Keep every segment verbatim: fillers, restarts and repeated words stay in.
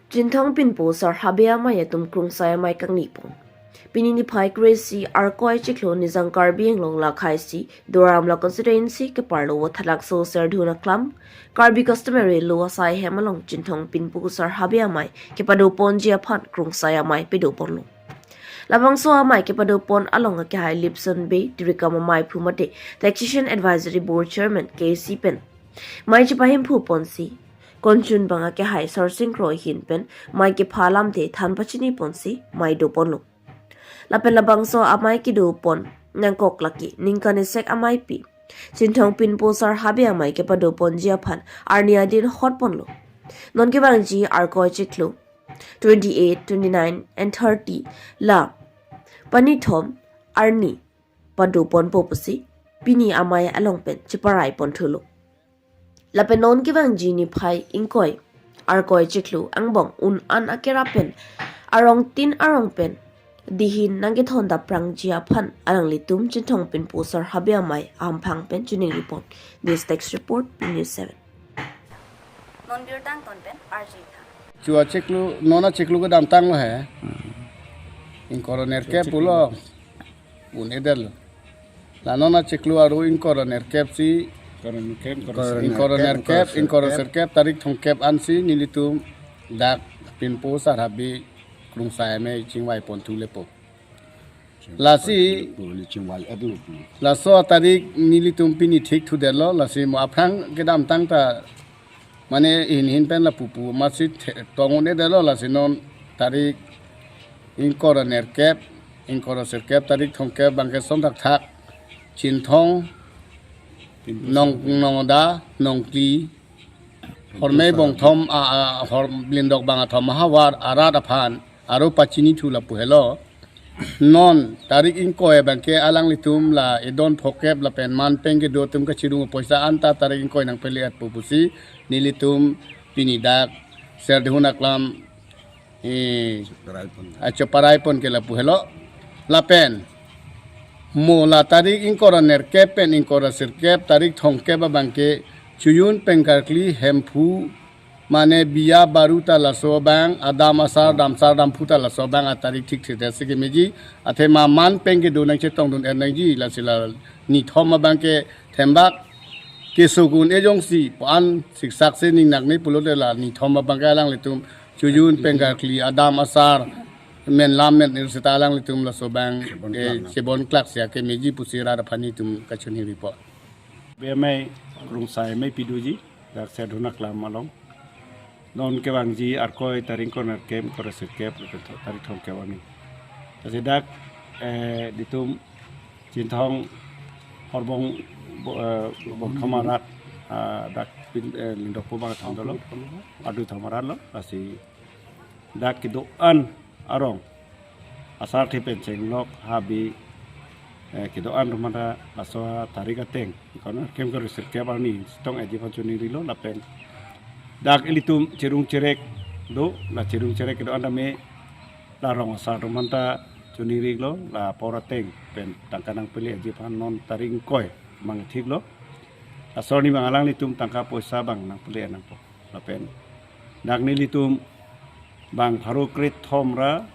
Chinthong Pinpo Sar Habe Amei atum Krungsai Amei kangni pon. Pini niphai kre-isi Arkoi chiklo Nijang Karbi Anglong lakhai isi Duar Amla constituency keparlo Wathalakso Serdihun Aklam Karbi Customary Law asai hem along Chinthong Pinpo Sar Habe Amei kepado ponji aphan Krungsai Amei pado ponlo. Labangso amei kepado pon along akehai Lipson Bey, Tirikam Amei phu mate Taxation Advisory Board Chairman K C pen mei chepahemphu ponsi, konchun bang akehai Sorsing Kroi ahin pen mei kepha alamthe than pachini ponsi mei do ponlo. Lapen labangso amei kedo pon nangkok lake ningkan isek ameipi Chinthong Pinpo Sar Habe Amei kepado ponji aphan arni adin hot ponlo. Non kevangji Arkoi chiklo twenty-eight, twenty-nine and thirty la panithom arni pado ponpo pusi pini amei along pen cheparai ponthulo. Lapen non kevangji niphai ingkoi Arkoi chiklo angbong un-an akera pen arong tin arong pen dihin nangkethon daprangji aphan alanglitum Chinthong Pinpo Sar Habe Amei ahamphang pen chiningri pon. This text report, P News seven. Non birta angton pen R J Tha. Chua chiklo, non achiklo kedamtanglo he. Ingkoi ra nerkep pulo. Un-edetlo. La non achiklo aro ingkoi ra nerkep si, ingkoi ra nerkep, ingkoi ra sirkep, tarik thomkep ansi nelitum dak Pinpo Sar Habe Krungsai Amei chingvai ponthu lepo. Lasi, laso atarik nelitum pini thik thudetlo, lasi mo aphrang kedamtang ta mane hin hin pen lapu pu masi the-, tong un-edetlo, lasi non tarik ingkoi ra nerkep, ingkoi ra sirkep, tarik thomkep abangke son thakthak Chinthong, Nong, Nongda, Nongkli, Hormei bongthom, a, a, hor blindok bang athom ahavar arat aphan aro pachini thu lapu helo. Non tarik ingkoi abangke alanglitum la edon phokep lapen man pen kedo atum kachirung apoisa anta tarik ingkoi nangpele-etpo pusi nelitum pini dak Serdihun Aklam, eh, cheparai pon, acheparai pon ke lapu helo. Lapen mo la tarik ingkoi ra nerkep pen ingkoi ra sirkep tarik thomkep abangke Chojun pen karkli Hemphu mane biya baru ta laso abang, adam asar, damsar, damphu ta laso abang atarik thik thik si kemeji, athema man pen kedo nangchetongdun-et nangji, lasi la nithom abangke thembak keso un-e jongsi pu-an siksak si ning nakne pulote la nithom abangke alanglitum Chojun pen karkli adam asar, men lam men ir seta alanglitum laso abang, chebon klak si kemeji pusi rat aphan nelitum kachiningri pon. Habe Amei Krungsai Amei pidoji dak Serdihun Aklam along. Non kevangji Arkoi tarik ingkoi ra nerkep, ingkoi ra sirkep, tarik thomkep arni. Lasi dak, eh, ditum Chinthong horbong bo-, eh, bongthom arat, ah, dak pin, eh, lindokpo bang athom dolo, adu thom arat lo, lasi dak kedo-an arong asarthe pen chenglok habe, eh, kedo-an atum anta laso tarik ateng ingkoi ra nerkep ingkoi ra sirkep arni chetong-etji aphan chiningrilo lapen dak ilitum cherung cherek do, la cherung cherek kedo-an tame la rong asar atum anta chiningrilo, la apor ateng pen tangka nangpele-etji aphan non tarik ingkoi abang thiklo. Laso arni abang alanglitum tangka poisa abang nangpele-et nangpo. Lapen dak nelitum bang pharo kre-thom ra,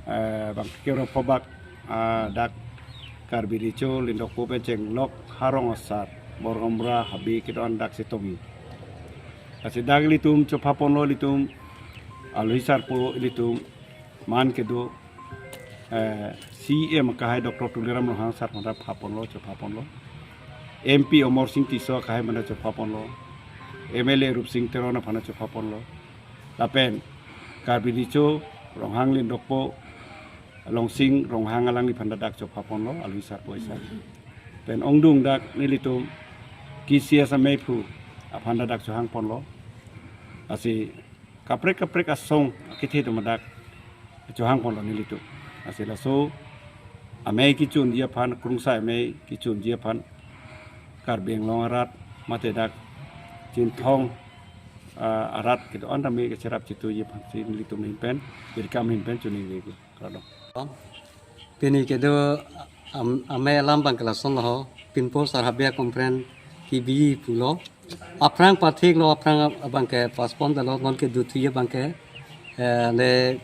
eh, bang kero phobak, ah, dak Karbi Recho lindokpo pen chenglok harong asar, Borgamra habe kedo-an dak chetongji. Lasi dak ilitum chopha ponlo ilitum alohi sarpo ilitum man kedo, eh, C E M akehai Doctor Tuliram Ronghang sar aphanta pha ponlo, chopha ponlo. M P Amarsing Tisso akehai aphanta chopha ponlo. M L A Rupsing Teron aphanta chopha ponlo. Lapen Karbi Recho Ronghang lindokpo Longsing Ronghang alangliphan ta dak chopha ponlo, alohi sarpo isa. Pen ongdung dak nelitum K C S ameiphu aphanta dak chohang ponlo. Lasi kaprek kaprek asong akethe atum dak chohang ponlo nelitum. Lasi laso amei kechunji aphan, Krungsai Amei kechunji aphan Karbi Anglong arat mate dak Chinthong, ah, arat kedo-an tame kacherap chituji aphansi nelitum ahin pen, Tirikam ahin pen chiningrilo. Kardom. Pini kedo am-, amei alam abangke lasonlo ho, Pinpo Sar Habe Conference kebi pulo. Aphrang pathiklo, aphrang abangke postpone dalo, non kedo thuji abangke Eh, le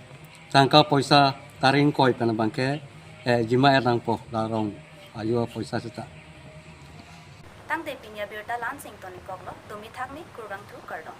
tangka poisa taring koi pen abangke, eh, jima er nangpo la rong ajo poisa seta. Tangte pini abirta la-an si ingtonikoklo, domi thakmi, kurvangthu, kardom.